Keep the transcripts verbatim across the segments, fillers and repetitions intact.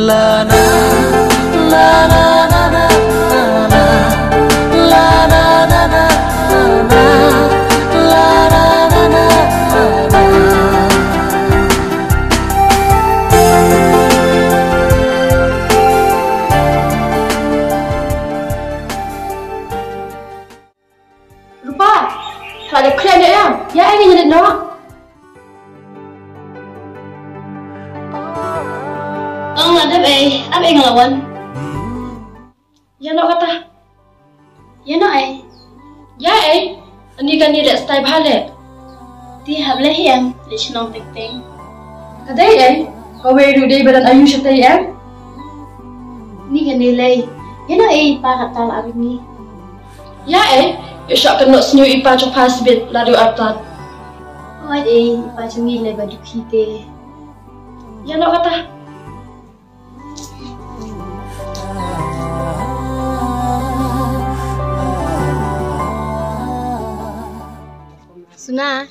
Rupa, ka dep khlem ïa ïa. Ïa ai ngi nit noh. Ong la dep ei, ap ei nga la wan. Ïa noh kata. Ïa noh ei. Ïa ei. Ani kane leh stai bha leh. Te hap leh hi em, leh shnong teng teng. Ka dei ei. Kawei ruh dei ba don ayu shatei em. Ni kane lei. Ïa noh ei, pa kata la ap ïa ngi. Ïa ei, ïa shah kynnoh sniew i pa jong pha sbit la dei artat. Oi ei, i pa jong ngi lei ba dukhi te. Ïa noh kata. Suna,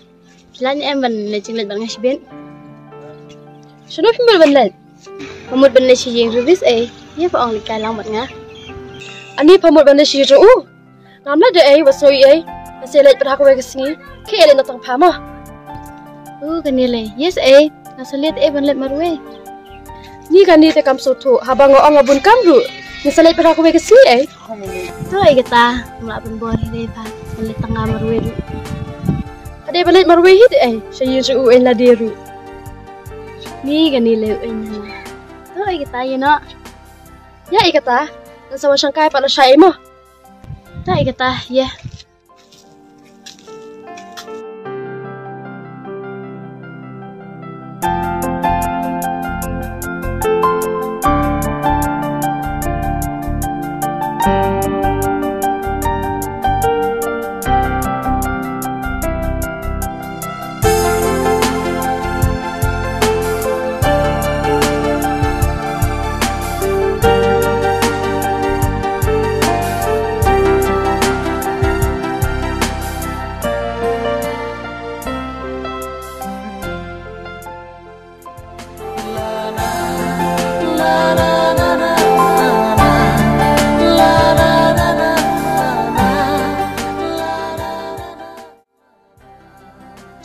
phi lah ne em ban leit jingleit bad nga shibit? Shano phi mut ban leit? Pha mut ban leit sha ïing Ruvis ei, ïa pha ong leit kai lang bad nga. Ani pha mut ban leit sha ïing u? Ngam leit de ei, wat sngew ei. Nga sa leit pat ha kawei ka sngi. Khie leit na tang pha mo. U kane lei. Yes ei. Nga sa leit ei ban leit marwei. Ni kane te kam sngewthuh, haba nga ong nga bun kam ruh. Nga sa leit pat ha kawei ka sngi ei. To ei kata, ngam lah ban bor hi dei pha. Ban leit tang nga marwei ruh. Hadei ban leit marwei hi de ei. Sha ïing sha u ei lade ruh. Ni kane lei u ei na. To ei kata ïa noh. Ïa ei kata. Ngan sa wan shangkai pat lashai ei mo. Ta ïa kata ïa.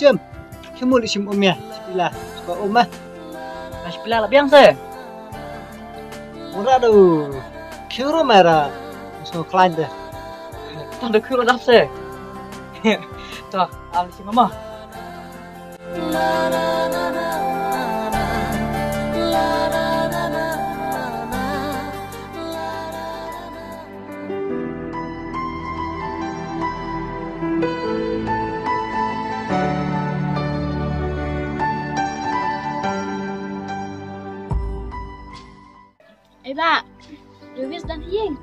Jem, khie mut leit shim um ïa, shipila, shipila um ah. Nga shipila la biang se. Ura du, khie ru mara, so klein de. Tang de khie ru dap se. To, am leit shim um ah. Ei bah, Lewis dang ha ïing.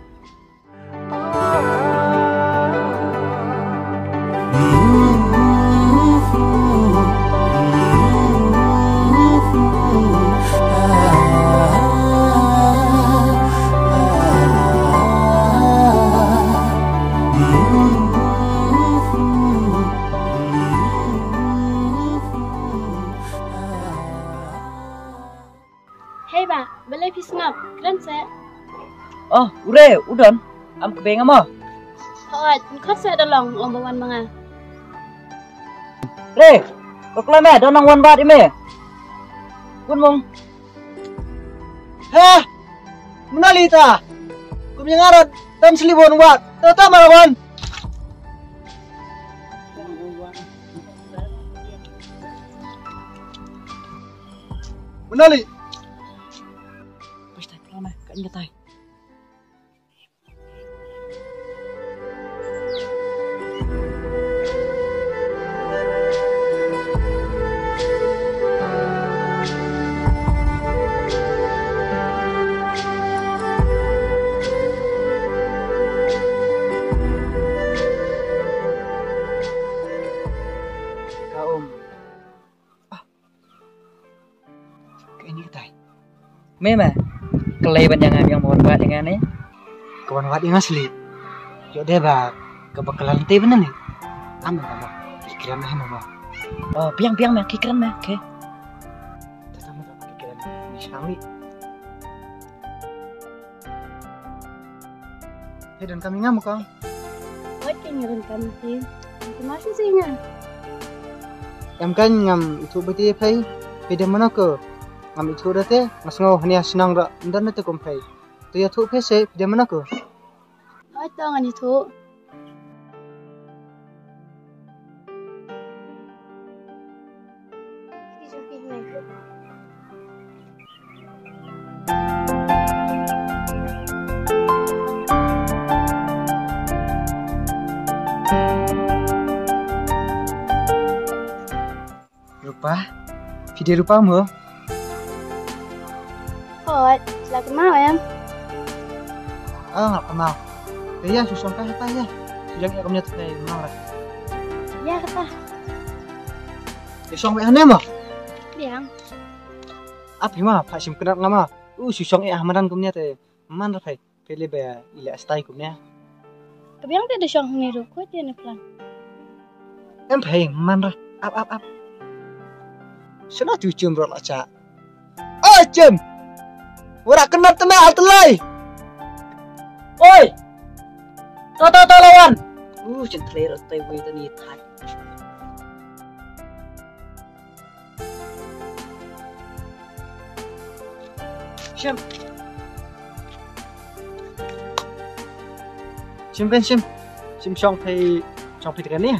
Hei bah, balei phi sngap? Kren seh. Oh, u Re, u don. Am kbeng mo? Hooid, un khot seh da long, ong ba wan ma nga. Re, ko khlem me, don nang wan bad ïa me. Bun mung. He, mano lei ta? Kum ïa nga ruh tam sli wan bad. Ta ta mara wan. Mano lei? Pas tai pura me, ka ing ka tai. Ka um. Ah. Ka ini katai. Me ma. Ka lei ban ïa nga biang ba wan wad ïa nga ne. Ka wan wad ïa nga sli. Ïoh dei ba kaba ka la lynti bynne ne. Am ma ba. Ki kren ma ma ba. Oh, biang biang ma ki kren ma. Okay. Tata ma ki kren. Ni shang li. Phi donkam ïa nga mo kong? Wat, kein nga donkam ïa phi. Ngam kynmaw shuh shuh ïa nga. Em kein, ngam ithuh beit ïa phi. Phi dei mano ko? Ngam ithuh da te, nga sngew hangne ha shnong ruh ym don da te kum phi. To ïathuh phi seh, phi dei mano ko? Hooid to, ngan ïathuh. Rupa? Phi dei Rupa mo? Hooid, phi la kynmaw em? Oh, nga la kynmaw. Te ïa, shu shong kai hangta ïa. Shu ïeng ïa kumne te kai, kynmaw la. Ïa kata. Te shong beit hangne mo? Biang. Ap hi mo, phah shim kynnoh nga mo. U, shu shong ïa ha madan kumne te. Man ra phai. Phi leh ba i leh stai kumne. Ka biang te da shong hangne ruh, ko te na plan. Em phai man ra. Ap, ap, ap. Shano tu chum rot la cha. Oi chum. Wara kena tena altelai. Oi. To to to lawan. Uh, chen thlai rot tai wei tani thai. Shim. Shim kan shim. Shim shong phai, shong phai tekan ni.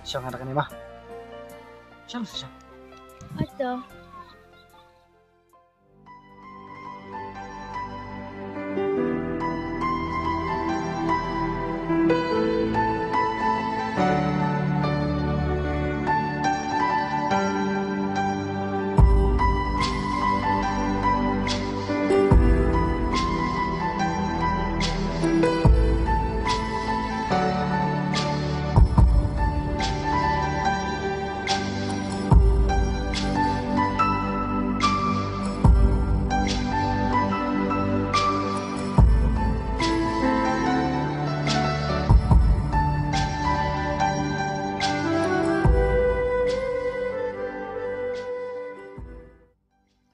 Shong ada kan ni mah. Shong shong. Ato.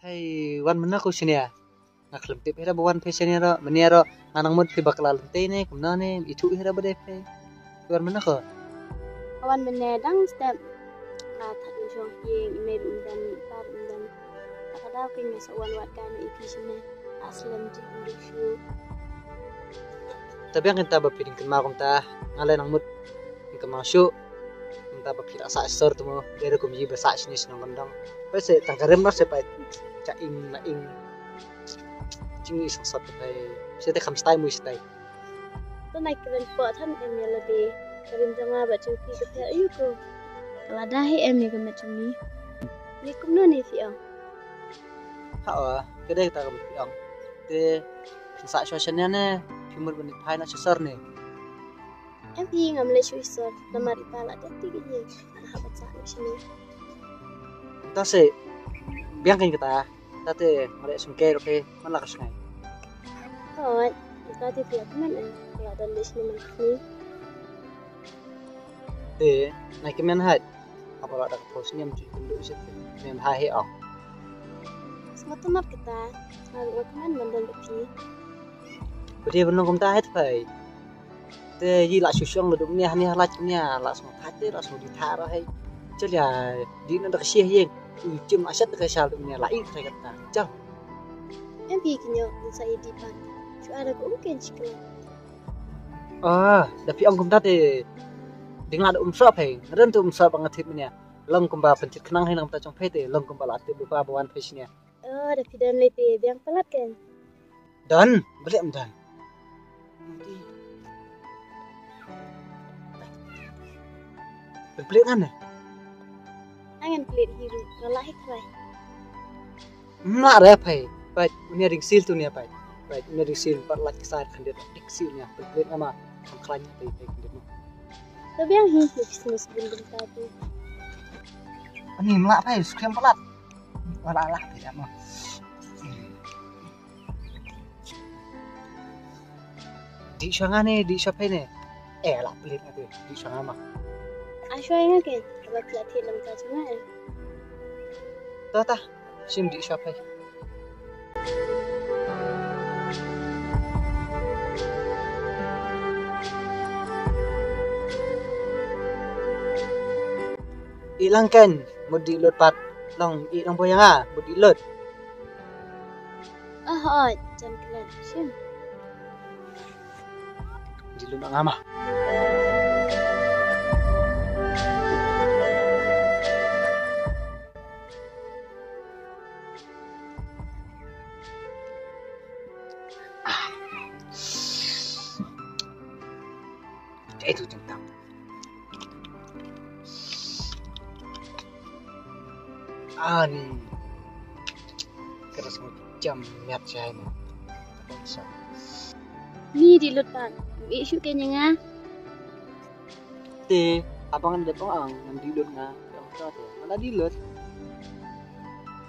Hei, wan mynno ko shane? Nga khlem tip hi da ba wan phi shane ruh, mynne ruh nga nang mut phi bakla lynti ne kumno ne, ithuh hi da ba dei phi. Phi wan mynno ko? Nga wan mynne dang step. Nga thad ïa shong ïing, i mei ruh ym don, i pa ruh ym don. Ta ka daw kein nga sa wan wad kai na i phi shane. Nga slem jingkynduh shuh. Tang biang kein ta ba phi dang kynmaw kumta, nga leh nang mut Nga kynmaw shuh. Mynta ba phi la sah sor tu mo, dei ruh kum yi ba sah shane shnong kyndong. Peit se tang ka rim noh se peit. Cha ing na ing. Jingïaseng sot peit. Se te kham stai mo stai. To nai kren po tham em ïa lade. Ka rim jong nga bad jong phi ka pher aïu ko. Ka lada hi em ïa ka met jong ngi. Ni kumno ne phi ong? Ha o, ka dei kata kaba phi ong. Te phin sah shuwa shane ne, phi mut ban phai noh sha sor ne. Em phi, ngam leit shuh sha sor, namar i pa la dep tik ïa ngi. Nga hap ban sah noh shane. Mynta se biang kein kata, ta te nga leit sngewkhia ruh phi, man la ka sngi. Hooid, mynta te phi ïa kmen em, nga la don leit shane man ka sngi. Te, nai kmen hait. Haba la da ka phew snem ju kynduh shet kmen hait hi ong. Sngewtynnat kata, nga ruh nga kmen ban don bad phi. Ba dei ban long kumta hait phai. Te yi la shu shong la dum nia nia lait nia la sngewthuh te la sngewthuh tha ra hai. Chal ya di na da ka shi ïing. U chim la shat da ka shal dum nia la i thai kata. Chal. Em phi ki ñiuh sa i di pan. Shu ara ko um ken shikla. Ah, da phi ong kumta te ding la da um sa phai. Ren tu um sa ba nga thit menia. Long kumba pyntip khnang hi nang ta chong phai te long kumba la tip ba ba wan phai shnia. Oh, da phi don lei te biang palat ken. Don, balik em don. Balik ngan eh. Angan balik hiru, rala hi krai. Mla re phai, phai, unia ring sil tu nia phai. Phai, unia ring sil, pat lait kisai khandit, ring sil nia, balik ama, kam khlaiñ phai, phai khandit ma. To biang hi, hi business bun bun ta tu. Ani mla phai, skhem palat. Wala lah, tidak mah. Di shanga ne, di shape ne. Eh, lah pelit aku. Di shanga mah. Ashwa ingat ke, kalau pelatih lem ta cuma eh. Tah tah, sim di shape. Ilang kan, mut dih lut pat. Long, i long boyang a, mut dih lut. Ah, oi, jan klet, shim. Dih lut ngama. Ai tu jam tam. Ani. Keras mo jam miat jai mo. Ni di lut pan. Isu ke nyenga. Te, abang ngan dep ong ang, ngan di lut nga, ong ka te, ngan di lut.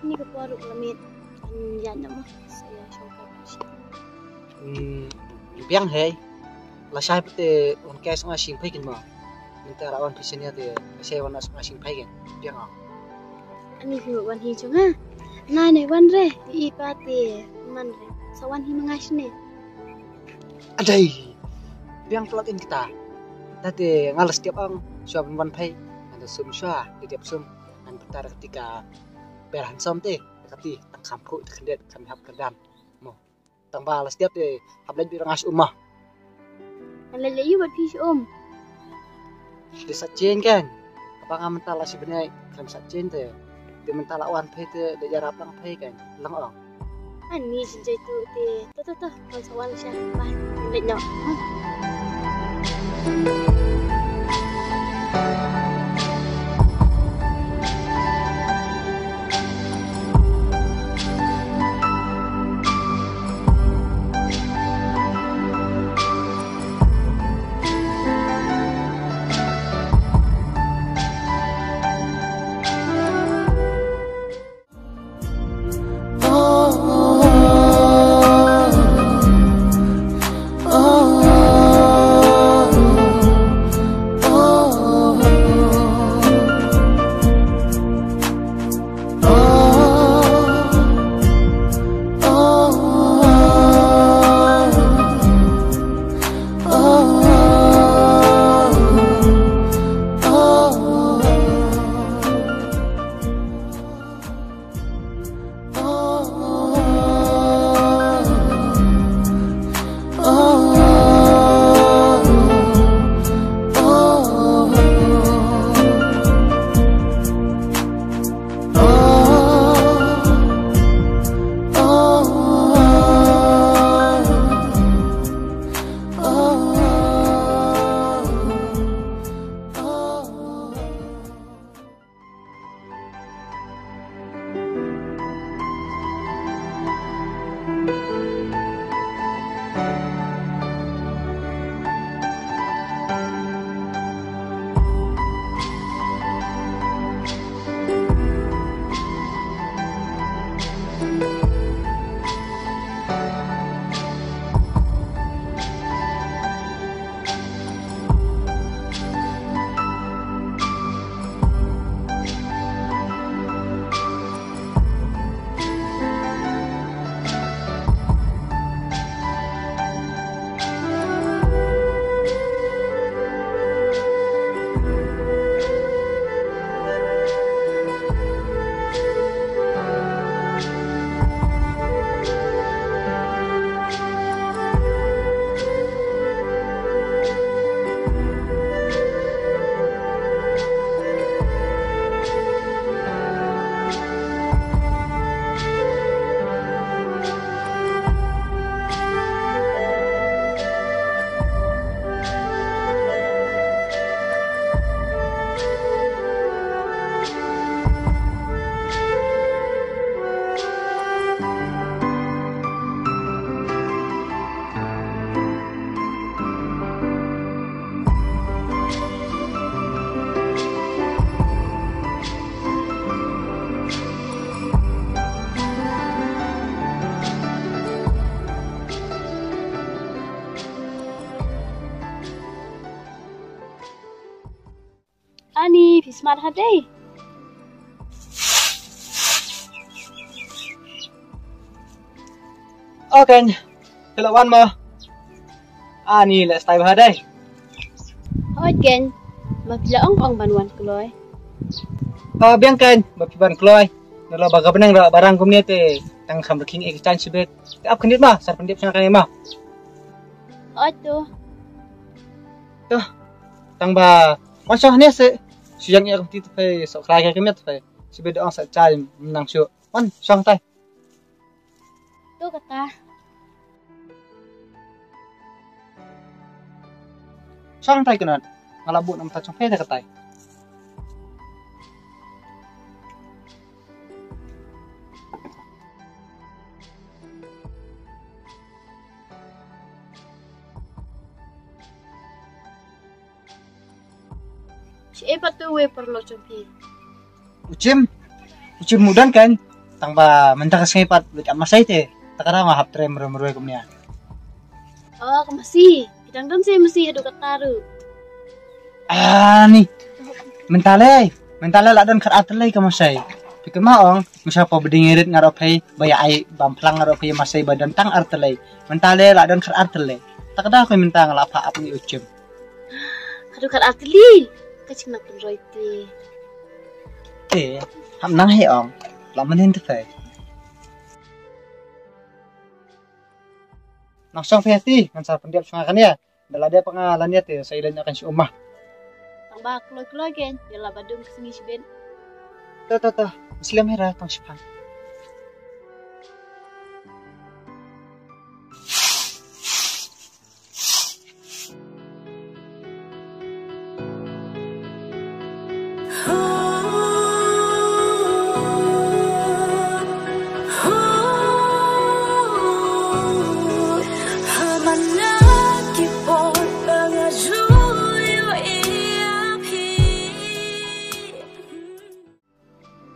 Ni ka por ruk lamit, an ya na mo, saya shong ka shi. Hmm, biang hei. La shai pete, wan kai song ashing pai kin mo. Minta ra wan pisen ya te, la shai wan song ashing pai kin. Biang ong. Ani hi wan hi jong ha. Na ne wan re, i pa te, man re. Sa wan hi mangash ne. Adai. Biang plot in kita. Tate nga la stiap ang. Shuwa ban wan phai. Ngan da sum shuwa. Di tiap sum. Ngan putar kati ka per hansom te. Kati tang kham phu te khandet kham hap kandam. Mo. Tang ba la stiap te. Hap leit bi rangas um ma. Ngan leit leit yu bad phi shu um. Te sa chen kan. Apa nga mynta la shi bnai kan sa chen te. Te mynta la wan phai te de yarap lang phai kan. Lang ong. Ani jin jai tu te. To to to. Wan sa wan sha. Bye. Leit noh. Ani, phi smat ha dei. Okay, phi la wan mo. Ani, la stai ha dei. Hoi ken, ma phi la ong ong ban wan kloi. Ha, biang kan, ba phi ban kloi. Nalo ba ka bneng ra barang kumne te, tang kham rkhing ek chan shibit. Te ap khyndiat ma, sar pyndep shang kan ma. Oi tu. Tu. Tang ba, wan shong ne se. Shu yang ek ti tu pe, so krai ka kmet pe. Shibit ong sa chai, nang shu. Wan shong tai. Tu kata. Shong tai kynat. Nga la bud namar ta shong phi da katai. Shi e pat tu we paralok jong phi. U Jim, u Jim mudan kan, tang ba mynta ka sngi pat lut ap masai te, ta ka dang hap trei mroi mroi kumne. Oh, ka masi, phi dang don se masi haduh katta ruh. Ah, ni, mynta le, mynta le la don khat ar tylli ka masai. Phi kynmaw ong, masa pa bding irit nga ro phai, ba ya ai bam phlang nga ro phai masai ba don tang ar tylli. Mynta le la don khat ar tylli. Ta ka dang ko mynta nga la pha ap ni u Jim. Haduh khat ar tylli. Ka jingnak pynroi te. Te, hap nang he ong. La manin te phai. Nang shong phai ti, ngan sa pyndep shong kan ya. Da la dep nga la niat te, sa ilan akan shi umah. Tang ba kloi kloi ken, ya la ba dum ka sngi shibit. Ta ta ta, slem hera tang shiphan.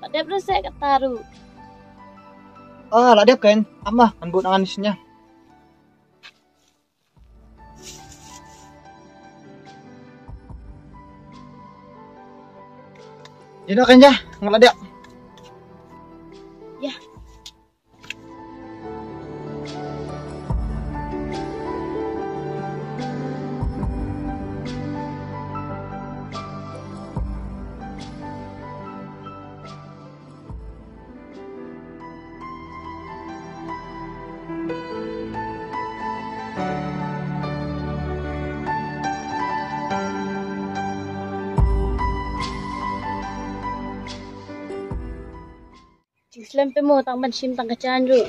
Ba dep ruh se kata ruh. Ah, la dep kan. Ama, kan but angan sini. Ino kan ja, ngalak dia. Ya. Jingslem pe mo tang ban shim tang ka jan ruh.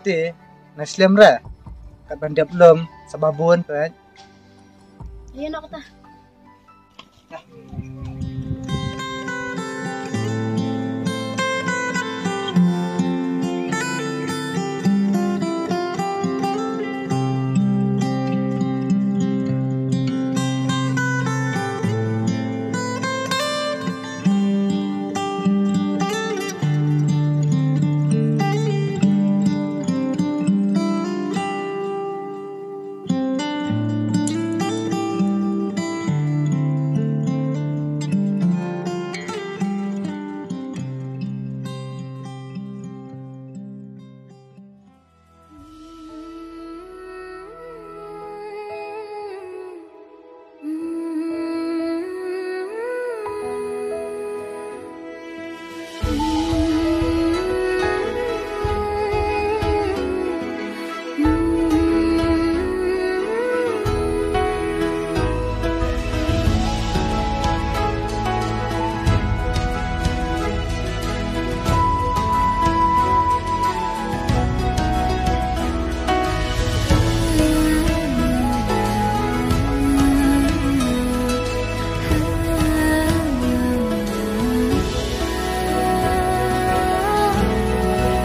Te, na slem re. Kat ban dep lom, sa ba bun pe. Ye no kata.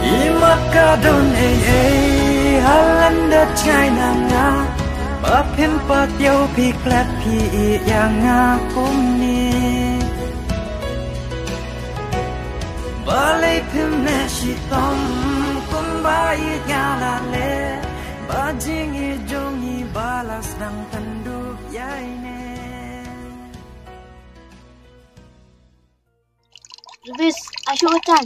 I mat ka don ei ei, ha lyndet China nga. Ba phim pat ïoh phi klet phi ïa nga kumne. Balei phim neh shitom kumba ïeit nga la leh. Ba jingïeit jong ngi ba la sdang tynduh ïa ine. Rubis, ai shu ka jan.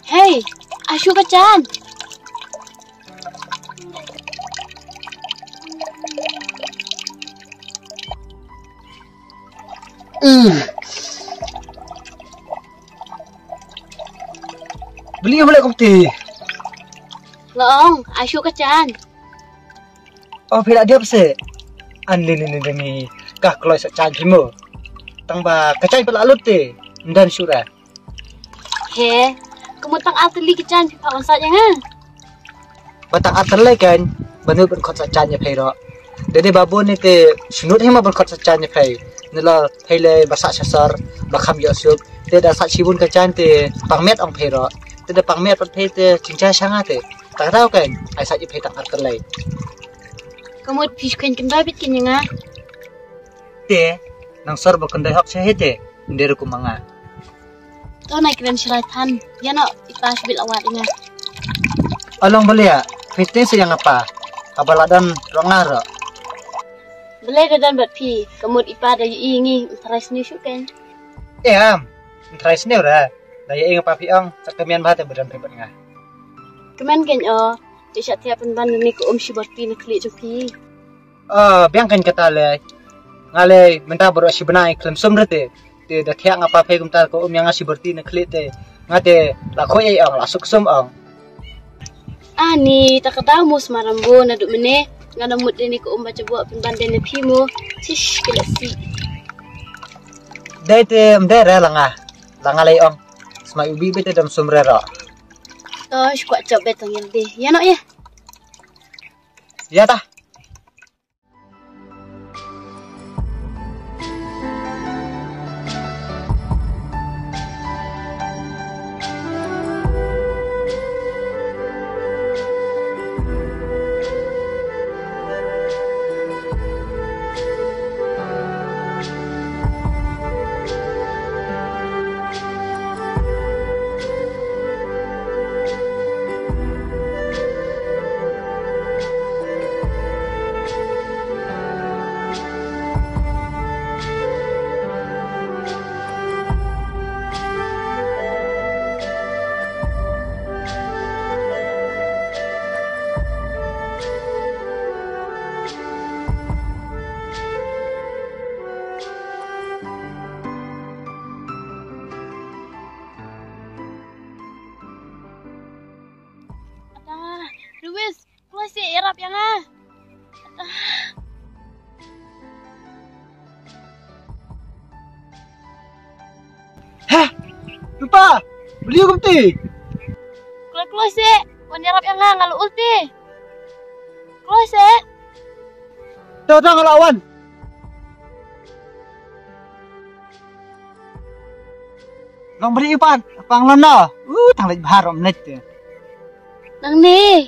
Hey, ai shu ka jan. Beli beli kumti. Long, asu kacang. Oh, phi la diap se. An ni ni ni ni. Ka kloi sa chan phi mo. Tang ba kacang phi la lut te. Ndan sura. He, kamu tang ateli kacang phi pa on sa jang ha. Ba tang ateli kan. Banu ban khot sa chan ya phai ro. Dede babu ni te sunut hima ban khot sa chan ya phai. Ni lo phai le ba sa sasar ba kham yo sup. Te da sa chibun kacang te pang met ong phai ro. Te da pang met pat phai te chingcha shanga te. Tang rau kan. Ai sa ya phai tang ateli. Kamut phi kuen kynda bit kynda nga. Te nang sor ba kynda hok sha he te. Nder ku manga. To na kren shrai than. Ya no ipa shbil awat nga. Along balia. Phi te se yang apa? Kaba ladan ronga ro. Bele da dan bat phi. Kamut ipa da yi ngi trai sni shu ken. Eh am. Trai sni ora. Da yi ngapa phi ong. Sa kemian ba te badan phi bat nga. Kemen ken o. Te sha tiap pynban ni ku um shi borti na kli jong phi. Ah, biang kan kata le. Nga le mynta baroh shi bnai khlem sum rete. Te da thiah nga pa phei kumta ko um ïa nga shi borti na khlieh te. Nga te la khoi ei ong la suk sum ong. Ani ta ka daw mus maram bo na duk mene. Nga na mut deni ko um ba jabo pynban deni phi mo. Chish kila si. Dai te mde re la nga. La nga lei ong. Sma ubi bete dam sum re ro. To shkwa chop betong yang de. Ya no ya. Ya ta. Ada, Luis, Kloi seh, ïarap ïa nga. Heh, lupa. Beli kumti. Kloi, kloi seh. Wan ïarap ïa nga, nga la ulti. Kloi seh. Dah, dah, nga la wan. Long bri pat, pang lon no. Uh, tang leit bha rom leit te. Nang ne.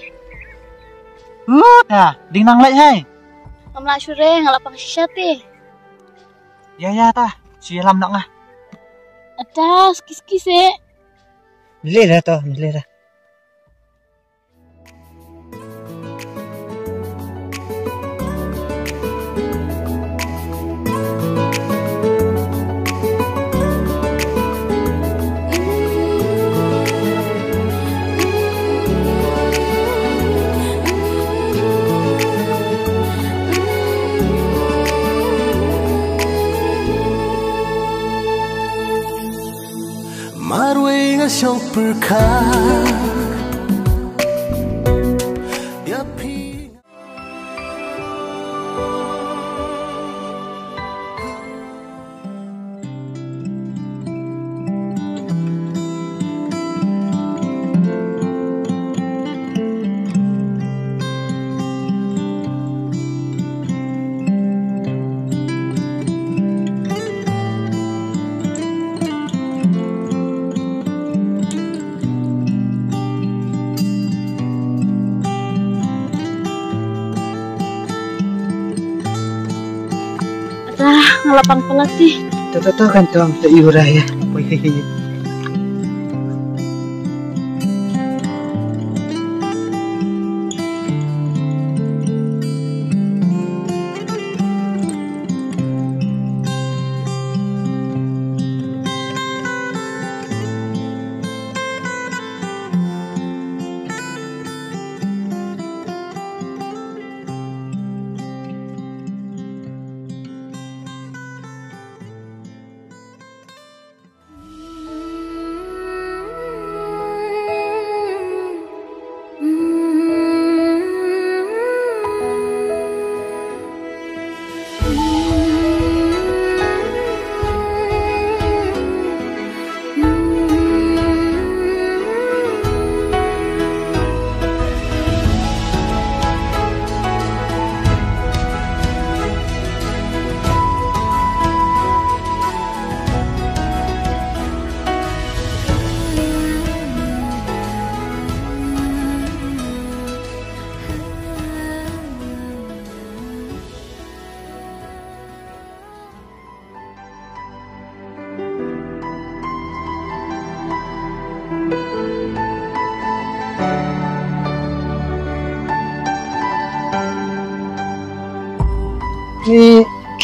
Uh, ta, ding nang leit hai. Ngam lah sure, nga la pang shisha te. Ya, ya, ta. Shu ïalam noh nga. Ata, skis skis eh. Mele dah to, mele dah. Marwei nga shong pyrkhat. Ïa phi. Ata, nga la pang palat ti. To, to, to, kan tong, to iura ya. Poi, hi, hi.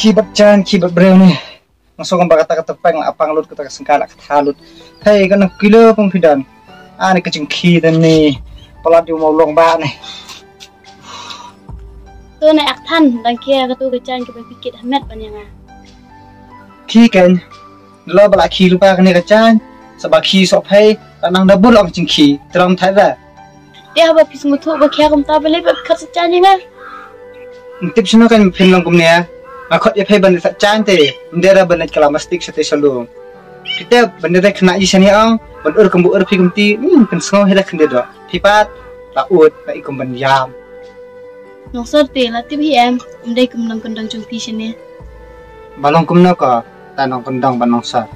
Ki bad jan, ki bad briew ne. Nga sngewbha kata ka tyrpeng la pang lut, kata ka sengkah la kata lut. Hei, ka nang kilo pang phi don. Ani ka jingkhie don ne. Palat ïa u mawlong ba ne. To ne ak than, dang khie katu ka jan kaba phi kit ha met ban ïa nga. Khie kein. Lo ba la khie lypa kane ka jan. Sa ba khie soh phei, la nang double ong jingkhie. Te long thait ba. Te haba phi sngewthuh ba khia kumta, balei ba phi khot sa jan ïa nga? Ym tip shano kein phin long kumne. Nga khot ïa phi ban leit sa jan te, ym dei re ban leit kylla mastic shatei shalung. Phi tip ban leit khynnah ji shane ong, ban ur kumba ur phi kumti, hmm, pynsngew hi da khyndiat doh. Phi pat la ud, la i kum ban ïam. Nongsor te, la tip hi em, ym dei kum nongkyndong jong phi shane. Ba long kumno ko, ta nongkyndong ba nongsor.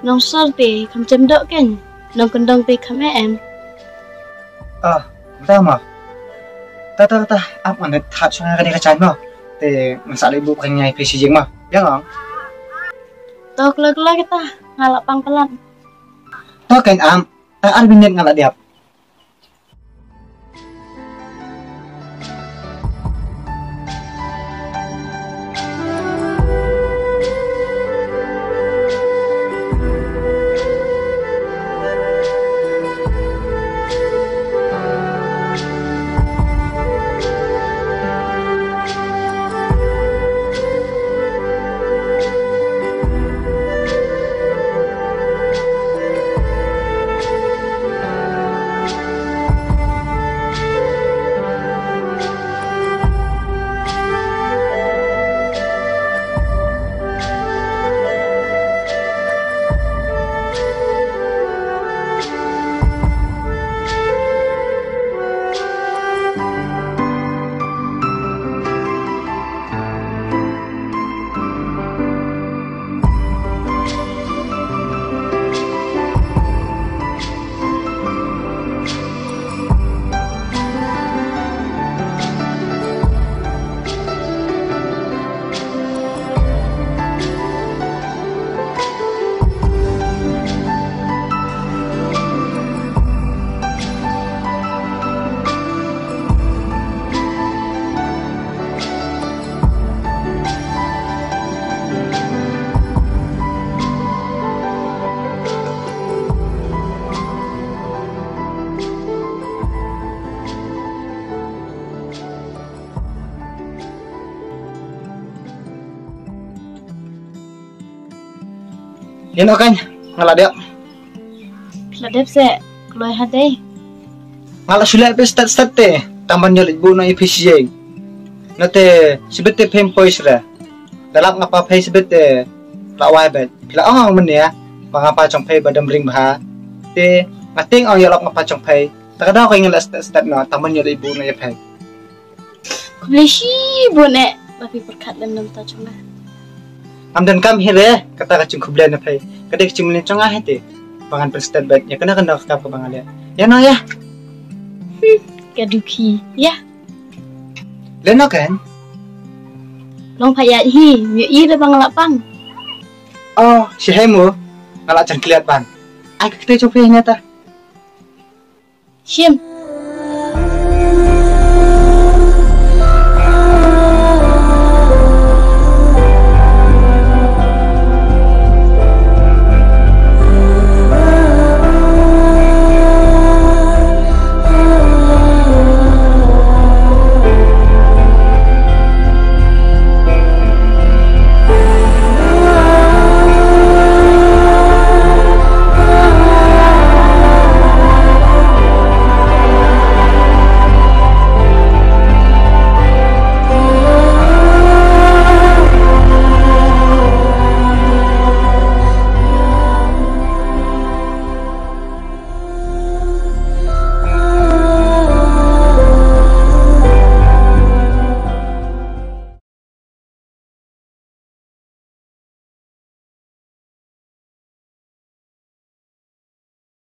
Nongsor te kham jem doh kein, nongkyndong te kham eh em. Ah, da ma. Ta ta ta, ap ngan thad shong kane ka jan mo. Te ngan sa leit buh ka ngai phi shi jing mo. Ïa ngong. To kla kla kita, nga la pang palat. To kein am, ta ar minit nga la diap. Ïa no kan, nga la dep. La dep se, kloi ha dei. Nga la shu leh phi stet stet te, tang ban ïoh leit buh noh ïa phi shi jing. Nate, shibit te phim poi shuh re. Da lap nga pa phi shibit te, la wai bet. Phi la ong ong mynne, ba nga pa jong phi ba dam ring bha. Te, nga tieng ong ïa lap nga pa jong phi. Ta ka daw ka ngi la stet stet noh, tang ban ïoh leit buh noh ïa phi. Khublei shibun eh, ba phi pyrkhat lem na bynta jong nga. Ngam donkam hi re, kata ka jingkhublei na phi. Ka dei ka jingmlien jong nga hi te. Ba ngan pynstet beit, ïa kano kano ka kam kaba nga leh. Ïa no ïa. Hmm, ka dukhi, ïa. Leh no kan? Long pha ïa hi, ïa i re ba nga la pang. Oh, shi hai mo, nga la jan kliat ban. Ai ka kte jong phi ne ta. Shim,